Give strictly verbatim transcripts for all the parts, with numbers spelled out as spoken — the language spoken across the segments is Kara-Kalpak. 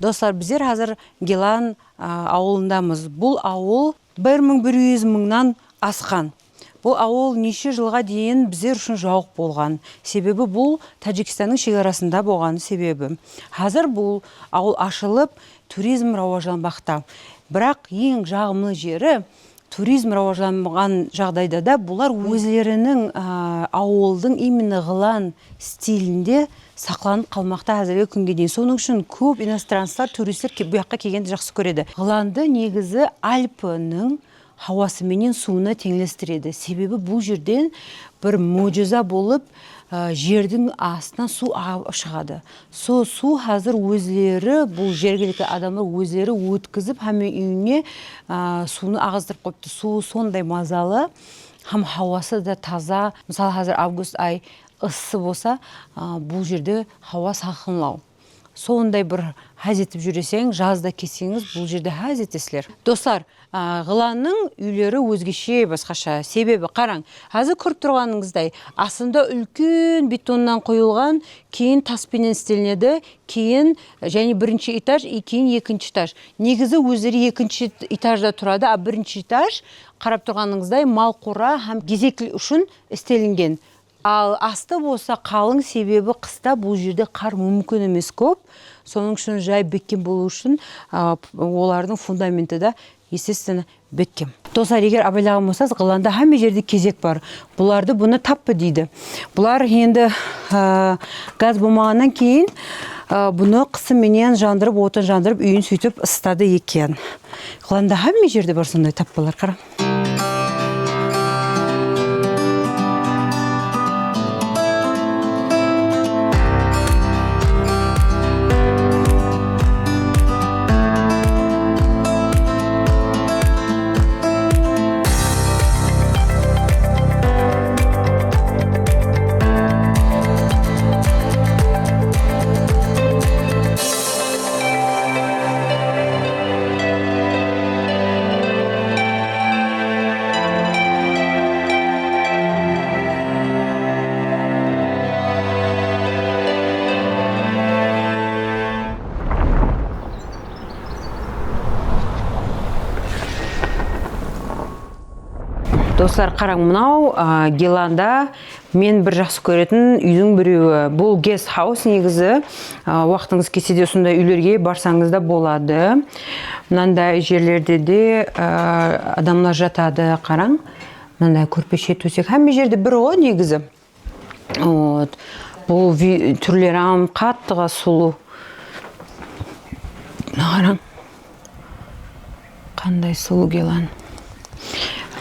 Doslar, bizler házir Gilan, a, awılındamız. Bul awıl bir mıń bir júz mıńnan asqan. Bul awıl neshe jılǵa deyin bizler ushın jawıq bolǵan. Sebebi bul Tájikstannıń shegarasında bolǵanı sebebi. Házir bul awıl ashılıp, turizm rawajlanbaqta. Biraq eń jaǵımlı jeri, turizm rawajlanbaǵan jaǵdayda da bular ózleriniń, a, awıldıń именно Gilan stilinde saqlanıp qalmaqta házirgi kúnge deyin. Sonıń ushın kóp inostranslar, turistler ke-, bu jaqqa kelgendi jaqsı kóredi. Gilandı negizi Alpiniń hawası menen suwına teńlestiredi. Sebebi bul jerden bir mojiza bolıp, a, jerdiń astınan suw aǵıp shıǵadı. Sol suw házir ózleri, bul jergilikli adamlar ózleri ótkizip, hámme úyine, a, suwnı aǵızdırıp qoyıptı. Suwı sonday mazalı, hám hawası da taza. Mısalı, házir avgust ay ıssı bolsa, a, bul jerde hawa salqınlaw. Sonday bir ház etip júreseń, jazda kelseńiz, bul jerde ház etesizler. Doslar, a, Gılannıń úyleri ózgeshe, basqasha. Sebebi, qarań, házir kórip turǵanıńızday, astında úlken betonnan quyılǵan, keyin tas penen islenedi, keyin jáne birinshi etaj, e, keyin ekinshi etaj. Negizi ózleri ekinshi etajda turadı, a birinshi etaj, qarap turǵanıńızday, mal qora hám gezek ushın islenilgen. Al astı bolsa qalıń, sebebi qısta bul jerde qar múmkin emes kóp. Sonıń ushın jay bekkem bolıwı ushın, a, p-, olardıń fundamenti de, естественно, bekkem. Doslar, eger abaylaǵan bolsańız, Gılanda hámme jerde kezek bar. Bulardı bunı tappa deydi. Bular endi, a, gaz bolmaǵannan keyin, a, bunı qısı menen jandırıp, otın jandırıp, úyin sóytip ısıtadı eken. Gılanda hámme jerde bar sonday tappalar, qarań. Doslar, qarań, mınaw, a, Gilanda men bir jaqsı kóretin úydiń birewi. Bul guest house negizi. A, waqtıńız kelse de usınday úylerge barsańız da boladı. Mınanday jerlerde de, a, adamlar jatadı, qarań. Mınanday kórpeshe, tósek, hámme jerde bir ǵoy negizi. Вот. Bul vi-, túrleri hám qattıǵa sulıw. Mına qarań. Qanday sulıw Gilan.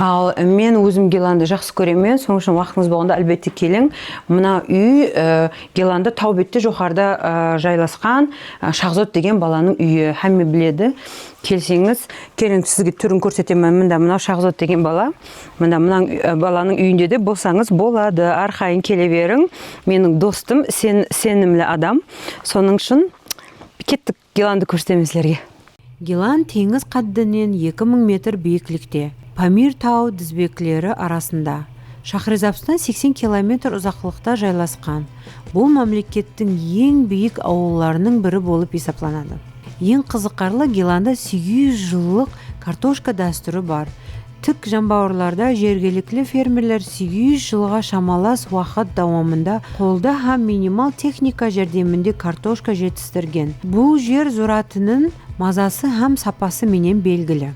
Al, men ózim Gilandı jaqsı kóremen, sonıń ushın waqtıńız bolǵanda, álbette, keliń. Mına úy, e, Gilanda taw bette joqarıda, e, jaylasqan, e, Shahzod degen balanıń úyi, hámme biledi. Kelseńiz, keliń, sizge túrin kórsetemen. Mında mınaw Shahzod degen bala. Mında mınań, e, balanıń úyinde de bolsańız boladı. Arqayın kele beriń. Meniń dostım, sen-, isenimli adam. Sonıń ushın kettik, Gilandı kórsetemen sizlerge. Gilan teńiz qáddinen eki mıń metr biyiklikte, Pamir taw dizbekleri arasında, Shahrizabstan seksen kilometr uzaqlıqta jaylasqan. Bul mámlekettiń eń biyik awıllarınıń biri bolıp esaplanadı. Eń qızıqarlı, Gilanda segiz júz jıllıq kartoshka dástúri bar. Tik janbawırlarda jergilikli fermerler segiz júz jılǵa shamalas waqıt dawamında qolda hám minimal texnika járdeminde kartoshka jetistirgen. Bul jer zuratınıń mazası hám sapası menen belgili.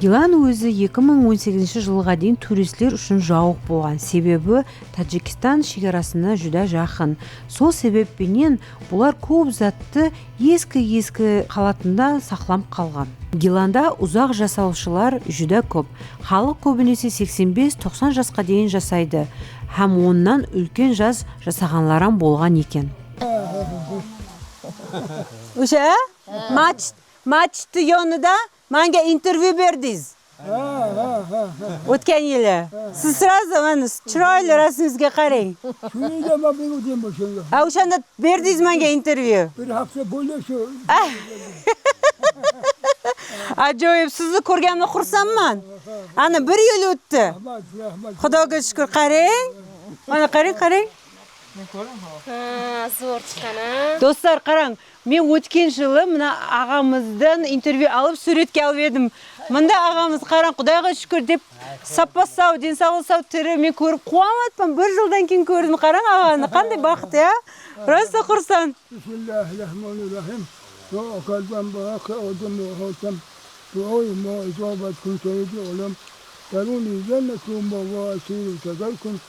Gilan ózi eki mıń on segizinshi jılǵa deyin turistler ushın jawıq bolǵan, sebebi Tájikstan shegarasına júdá jaqın. Sol sebep penen bular kóp zattı eski-eski halatında saqlap qalǵan. Gilanda uzaq jasawshılar júdá kóp. Xalıq kóbinese seksen bes, toqsan jasqa deyin jasaydı hám onnan úlken jas jasaǵanlaram bolǵan eken. Óshe, maç, maç yonıda Manga intervyu berdiz. Ha, ha, ha, ha. Ótken yili. Siz srazu, mana, chiraylı rásimizge qarań. Shunday da men ótken bolsam. A, oshanda berdiz manga intervyu. Bir hafta boylı shu. Ajoyib, sizni kórgenimne xursandman. Ana, bir yil ótti. Rahmat, rahmat. Xudoga shúkir, qarań. Mana, qarań, qarań. Ha, zo'r chiqqan, a? Do'stlar, qarań. Men ótken jılı mına aǵamızdan intervyu alıp, súwretke alıp edim. Mında aǵamız, qarań, Qudayǵa shúkir dep, sappa-saw, densawlıǵı saw, tiri. Men kórip quwanıp atpan, bir jıldan keyin kórdim. Qarań aǵanı, qanday baxıt, ya? Prosta xursand. Bismillahir-rahmanir-rahim. Wa akaldan baraka adam wa hatam. Duayı ma ijabat kun sayidi olam. Daruni jannatu ma wa asiru tazarkun.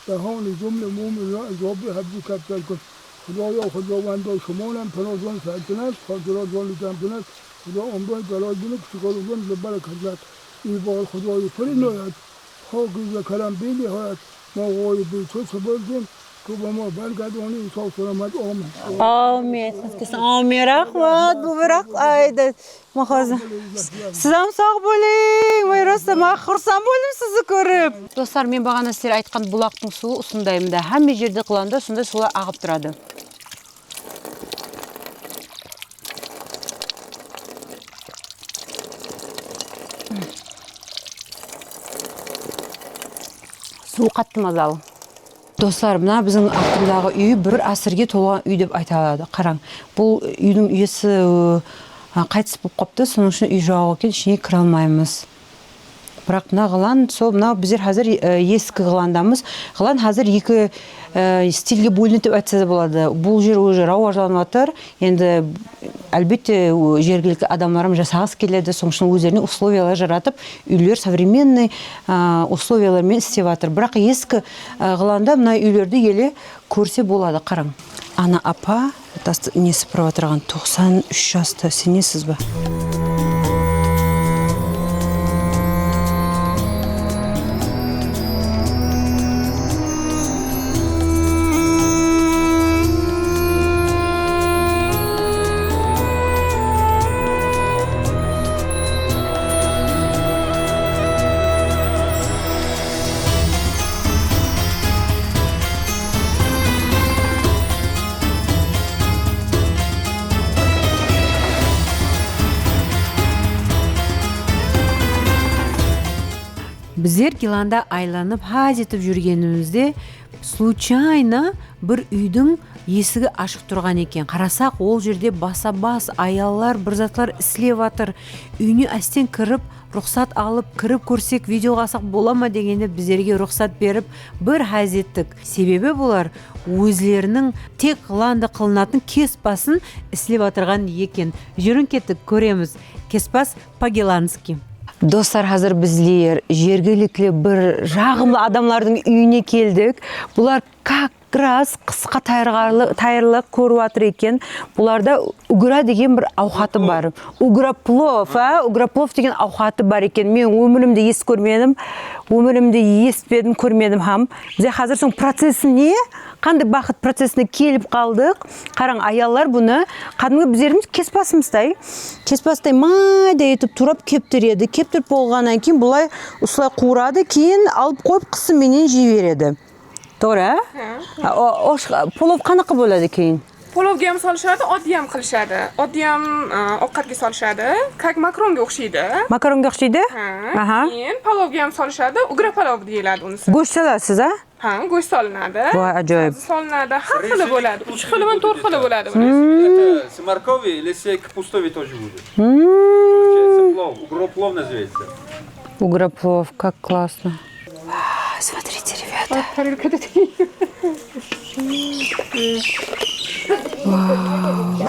Dahoni jumle mumin wa ijobi habdi kaptalkun. Xudoyo, Xudovando, shumonam pirodon saltanat, xotirodon jantanat, Xudo umri darozini, kishi qo'lidan bir barakatlar. Ibor Xudoyo pirinoyat, hokiza kalam benihoyat, mo'g'oyi bilcho'si bo'lsin, ko'pamo barkat uning sog' salomat, omin. Amin. Amin. Rahmat, Bubiroq ayda. Muxazza. Siz ham sog' bo'ling. Voy, rosa, men xursand bo'ldim sizni ko'rib. Do'stlar, men bag'ana sizler aytqan buloqning suvi usınday, mında hámme jerde, Qılanda usınday suvlar aǵıp turadı. Suwı qattı mazalı. Doslar, mına biziń altındaǵı úy bir ásirge tolǵan úy dep ayta aladı. Qarań, bul úydiń iyesi, ı, qaytıs bolıp qaptı, sonıń ushın úy jawıp eken, ishine kire almaymız. Biraq mına ǵılan, sol mına bizler házir, ı, eski ǵılandamız. Ǵılan házir eki, ı, stilge bólinedi dep aytsa da boladı. Bul jer уже rawajlanıp atır. Endi, álbette, o, jergilikli adamlar hám jasaǵısı keledi, sonıń ushın ózlerine usloviyalar jaratıp, úyler современный, a, usloviyalar menen islep atır. Biraq eski, a, ǵılanda mına úylerdi ele kórse boladı, qarań. Ana apa, dastı, ne sıpırıp atırǵan, toqsan úsh jasta, isenesiz ba? Bizler Gilanda aylanıp, ház etip júrgenimizde, случайно bir úydiń esigi ashıq turǵan eken. Qarasaq, ol jerde basa-bas ayallar bir zatlar islep atır. Úyine ásten kirip, ruxsat alıp, kirip kórsek, videoǵa alsaq bola ma degende, bizlerge ruxsat berip, bir ház ettik. Sebebi bular ózleriniń tek ǵılanda qılınatın kesbasın islep atırǵan eken. Júriń kettik, kóremiz. Kesbas по-гиландски. Doslar, házir bizler jergilikli bir jaǵımlı adamlardıń úyine keldik. Bular как раз qısqa tayarǵarlı-, tayarlıq kórip atır eken. Bularda ugra degen bir awqatı bar. Ugra plov, a? Ugra plov degen awqatı bar eken. Men ómirimde esitip kórmedim, ómirimde esitpedim, kórmedim hám. Bizler házir sonıń procesine, qanday baxıt procesine kelip qaldıq. Qarań, ayallar bunı qádimgi bizlerdiń kesbasımızday, kesbasday mayda etip turap keptiredi. Keptirip bolǵannan keyin bulay usılay quwıradı, keyin alıp qoyıp qısım menen jiberedi. To'g'ri, a? Ha. A, o, osh-, polov qanaqa bo'ladi keyin? Polovga ham solishadi, oddiy ham qilishadi. Oddiy ham, a, ovqatga solishadi. Как макаронga o'xshaydi. Makaronga o'xshaydi? Ha. Aha. Keyin polovga ham solishadi. Ugra polov deyiladi unisi. Go'sht solasiz, a? Ha, go'sht solinadi. Voy, ajoyib. Sabzi solinadi. Har xili bo'ladi. Uch xili, to'rt xili bo'ladi. С моркови или с капустовой тоже будет. Hmm. Получается плов. Угроплов называется. Угроплов, как классно. Вау, смотрите, ребята. Вот тарелка такие. Вау.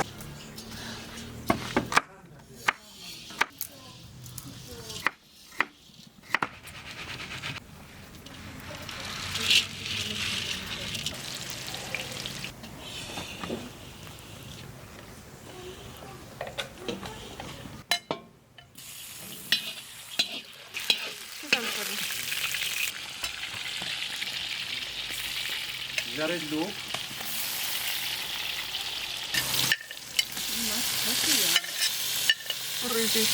Жарайды. Рыбий.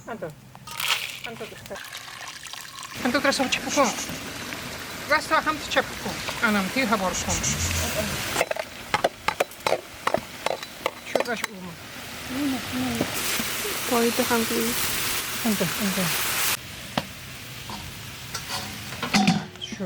Антон, Антон, Антон, красавчик какой. Rasta ham tichapku, anam, ti haborshkom. Shu gash ulma. Qoydı ham qoydı. Anda, anda. Shu.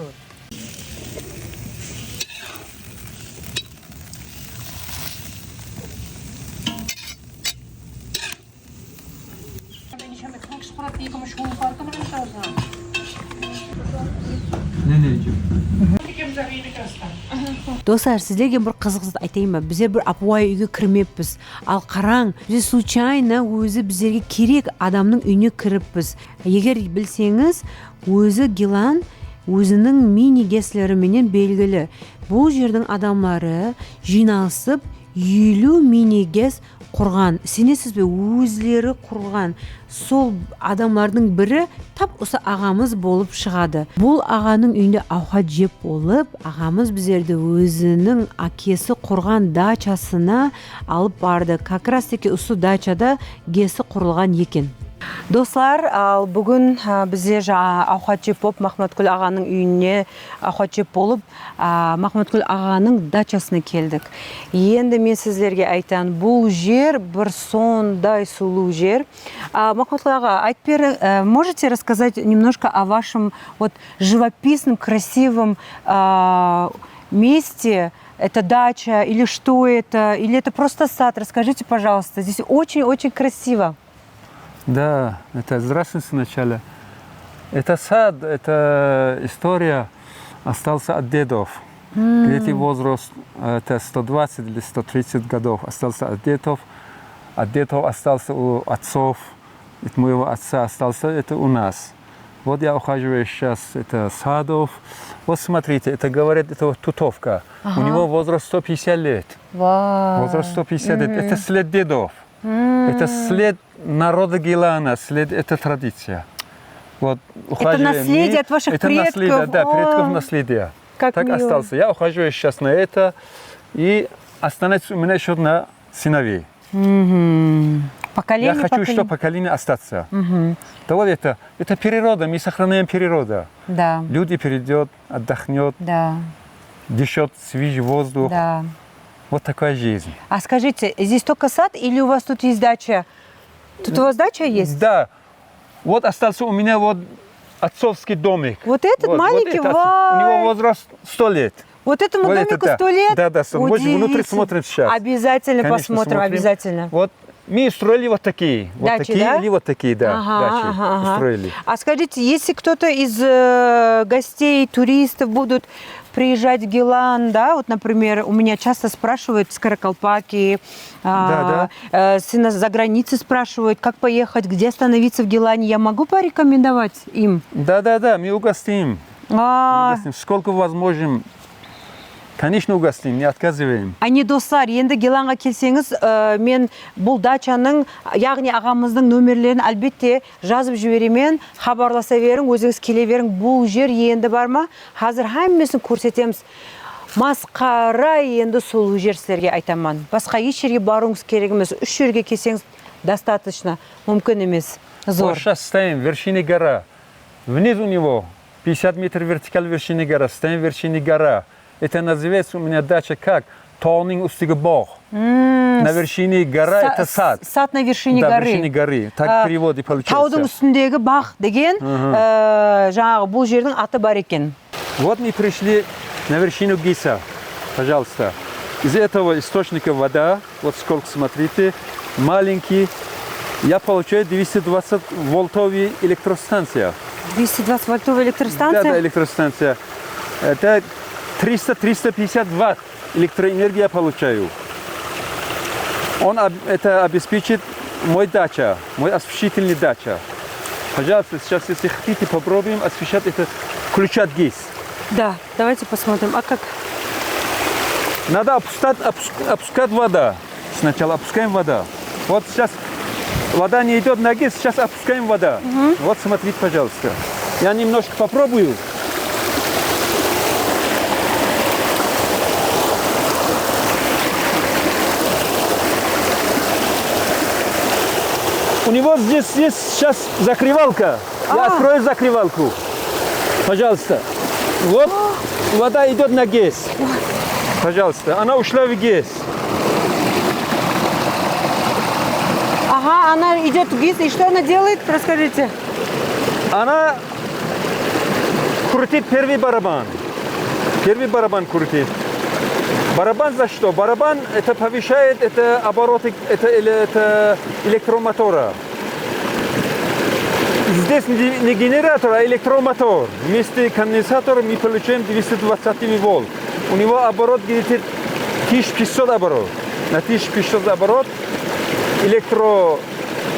Doslar, sizlerge bir qızıq zat aytayın ba? Bizler bir ápiwayı úyge kirmeppiz. Al qarań, bize случайно ózi bizlerge kerek adamnıń úyine kirippiz. Eger bilseńiz, ózi Gilan óziniń mini-GESleri menen belgili. Bul jerdiń adamları jıynalısıp, eliw mini-GES qurǵan. Isenesiz be, ózleri qurǵan. Sol adamlardıń biri tap usı aǵamız bolıp shıǵadı. Bul aǵanıń úyinde awqat jep bolıp, aǵamız bizlerdi óziniń ákesi qurǵan dachasına alıp bardı. Как раз таки usı dachada GESi qurılǵan eken. Doslar, al búgin, a, bizler jańa awqat jep bolıp, Maxmatgúl aǵanıń úyine awqat jep bolıp, a, Maxmatgúl aǵanıń dachasına keldik. Endi men sizlerge aytayın, bul jer bir sonday sulıw jer. A, Maxmatgúl aǵa, aytıp beriń, e, можете рассказать немножко о вашем вот живописном, красивом, а, месте? Это дача или что это? Или это просто сад? Расскажите, пожалуйста. Здесь очень-очень красиво. Да, это здравствуйте сначала. Это сад, это история остался от дедов. Где-то возраст, это сто двадцать или сто тридцать годов остался от дедов. От дедов остался у отцов. От моего отца остался это у нас. Вот я ухаживаю сейчас, это садов. Вот смотрите, это говорит, это вот тутовка. У него возраст сто пятьдесят лет. Возраст сто пятьдесят лет. Это след дедов. Это след народа Гилана, след, это традиция. Вот, ухаживаем. Это наследие от ваших предков. Это наследие, да, предков наследия. Так остался. Я ухаживаю сейчас на это. И останется у меня еще на сыновей. Поколение, я хочу, что поколение остаться. Да вот это, это природа, мы сохраняем природу. Да. Люди придёт, отдохнёт, да, дышёт свежий воздух. Да. Вот такая жизнь. А скажите, здесь только сад или у вас тут есть дача? Тут у вас дача есть? Да. Вот остался у меня вот отцовский домик. Вот этот маленький? Вот этот. У него возраст сто лет. Вот этому домику сто лет? Да, да, сто. Внутри смотрим сейчас. Обязательно посмотрим, обязательно. Вот мы строили вот такие. Вот такие или вот такие, да, дачи строили. А скажите, если кто-то из, э, гостей, туристов будут приезжать в Гилан, да, вот, например, у меня часто спрашивают с Каракалпакии, а, э, с, за границы спрашивают, как поехать, где остановиться в Гилане, я могу порекомендовать им? Да, да, да, мы угостим. А. Угостим. Сколько возможем, конечно, угостим, не отказываем. Áne, doslar, endi Gilanǵa kelseńiz, e, men bul dachanıń, yaǵnıy aǵamızdıń nomerlerin, álbette, jazıp jiberemen. Xabarlasa beriń, ózińiz kele beriń. Bul jer endi bar ma, házir hámmesin kórsetemiz. Masqara endi sulıw jer, sizlerge aytaman. Basqa hesh jerge barıwıńız kerek emes. Úsh jerge kelseńiz, достаточно. Múmkin emes. Zor. Вот щас стоим, вершине гора. Вниз у него пятьдесят метров вертикаль вершины гора, стоим вершине гора. Это называется у меня дача как? Tawdıń ústigi bogʻ. На вершине горы это сад. Сад на вершине горы. Да, вершине горы. Так в переводе получается. Tawdıń ústindegi baǵ degen, e, jańaǵı bul jerdiń atı bar eken. Вот мы пришли на вершину ГИСа. Пожалуйста. Из этого источника вода. Вот сколько, смотрите, маленький. Я получаю двести двадцать вольтовая электростанция. Двести двадцать вольтовая электростанция? Да, да, электростанция. Это триста, триста пятьдесят ватт электроэнергия получаю. Он об-, это обеспечит мой дача, мой освещительный дача. Пожалуйста, сейчас, если хотите, попробуем освещать это, включать ГИС. Да. Давайте посмотрим, а как? Надо опускать, опуск-, опускать вода. Сначала опускаем вода. Вот сейчас вода не идёт на ГИС, сейчас опускаем вода. Вот смотрите, пожалуйста. Я немножко попробую. У него здесь есть сейчас закрывалка. Я открою закрывалку. Пожалуйста. Вот, вода идёт на ГЭС. Пожалуйста, она ушла в ГЭС. Ага, она идёт в ГЭС. И что она делает? Расскажите. Она крутит первый барабан. Первый барабан крутит. Барабан за что? Барабан это повышает это обороты это, или это электромотора. Здесь не, не генератор, а электромотор. Вместе с конденсатором мы получаем двести двадцать вольт. У него оборот где-то тысяча пятьсот оборот. На тысяча пятьсот оборот электро,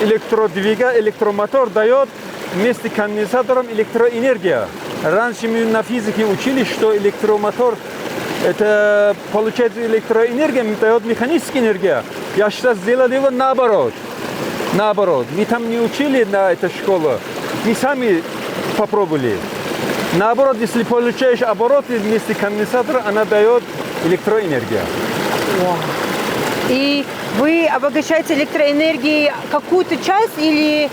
электродвига, электромотор дает вместе с конденсатором электроэнергия. Раньше мы на физике учили, что электромотор это получается электроэнергия, дает механическая энергия. Я сейчас сделал его наоборот. Наоборот, мы там не учили на этой школе, мы сами попробовали. Наоборот, если получаешь обороты вместе конденсатора, она дает электроэнергия. Вау. И вы обогащаете электроэнергией какую-то часть или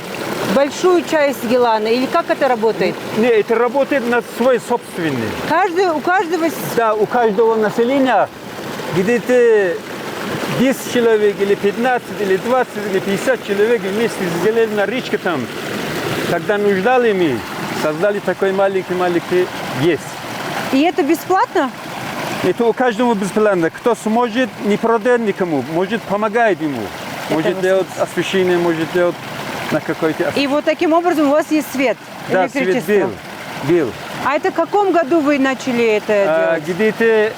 большую часть Гелана? Или как это работает? Не, это работает на свой собственный. Каждый, у каждого с- Да, у каждого населения где-то десять человек, или пятнадцать, или двадцать, или пятьдесят человек вместе сидели на речке там. Когда нуждали мы, создали такой маленький-маленький ГЭС. И это бесплатно? Это у каждого бесплатно. Кто сможет, не продает никому, может, помогает ему. Может, делать освещение, может, делать на какой-то ос- И вот таким образом у вас есть свет? Да, свет был, был. А это в каком году вы начали это делать? Где-то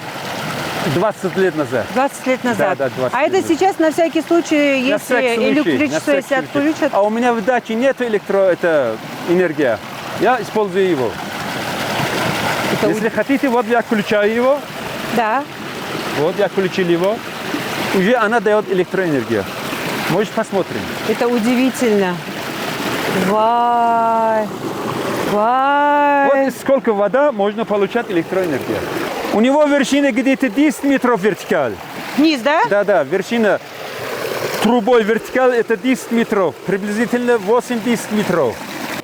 двадцать лет назад. Двадцать лет назад. Да, да, двадцать лет назад. А это сейчас на всякий случай, если электричество, если отключат? А у меня в даче нету электро, это, энергия. Я использую его. Если хотите, вот я включаю его. Да. Вот, я включил его. Уже она дает электроэнергию. Может, посмотрим. Это удивительно. Вай. Вай. Вот сколько вода можно получать электроэнергия. У него вершина где-то десять метров вертикаль. Вниз, да? Да, да, вершина трубой вертикаль это десять метров, приблизительно восемь-десять метров.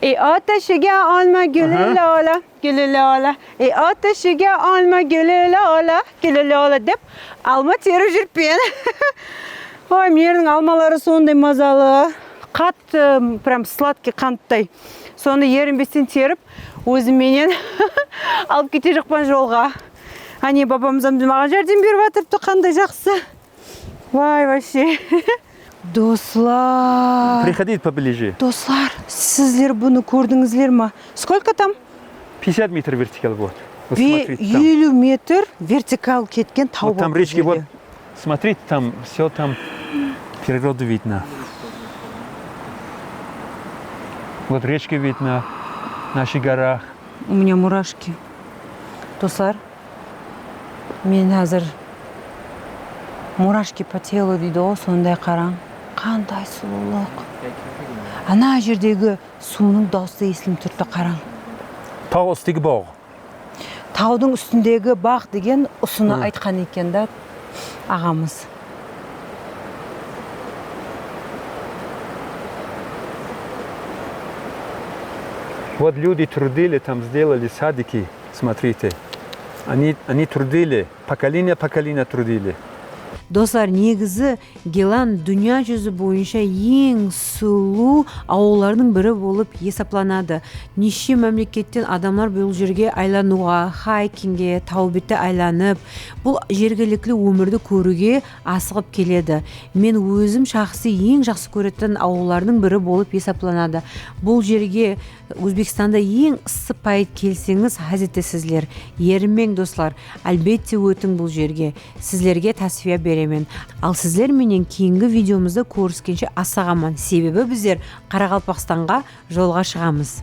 Ey, otashıǵa olma gúli lola. Gúli lola, ey, otashıǵa olma gúli lola, gúli lola dep alma terip júrpen. Oy, mınelerdiń almaları sonday mazalı, qattı, прям сладкий qanttay. Sonı erinbesten terip, ózim menen alıp ketejaqpan jolǵa. Áne, babamız hám maǵan járdem berip atırıptı, qanday jaqsı. Vay, вообще. Doslar. Приходите поближе. Doslar, sizler bunı kórdińizler ma? Сколько там? Пятьдесят метров вертикаль, вот. Вот смотрите, там. Eliw metr vertikal ketken taw. Вот там речки, вот. Смотрите, там всё, там природа видна. Вот речка видна, наши горах. У меня мурашки. Doslar, men házir мурашки по телу deydi ǵo, sonday qarań. Qanday sulıwlıq. Ana jerdegi suwınıń dawısı esilinip turıptı, qarań. Taw ústegi baǵ. Tawdıń ústindegi baǵ degen usını aytqan eken da aǵamız. Вот люди трудили, там сделали садики. Смотрите, они, они трудили, поколение, поколение трудили. Doslar, negizi Gelan dúnya júzi boyınsha eń sulıw awıllardıń biri bolıp esaplanadı. Neshe mámleketten adamlar bul jerge aylanıwǵa, haykinge, taw bette aylanıp, bul jergilikli ómirdi kóriwge asıǵıp keledi. Men ózim shaxsıy eń jaqsı kóretuǵın awıllardıń biri bolıp esaplanadı. Bul jerge Ózbekstanda eń ıssı payıt kelseńiz, ház etesizler. Erinbeń, doslar, álbette ótiń bul jerge. Sizlerge tásviya beremen. Al sizler menen keyingi videomızda kóriskenshe asıǵaman, sebebi bizler Qaraqalpaqstanǵa jolǵa shıǵamız.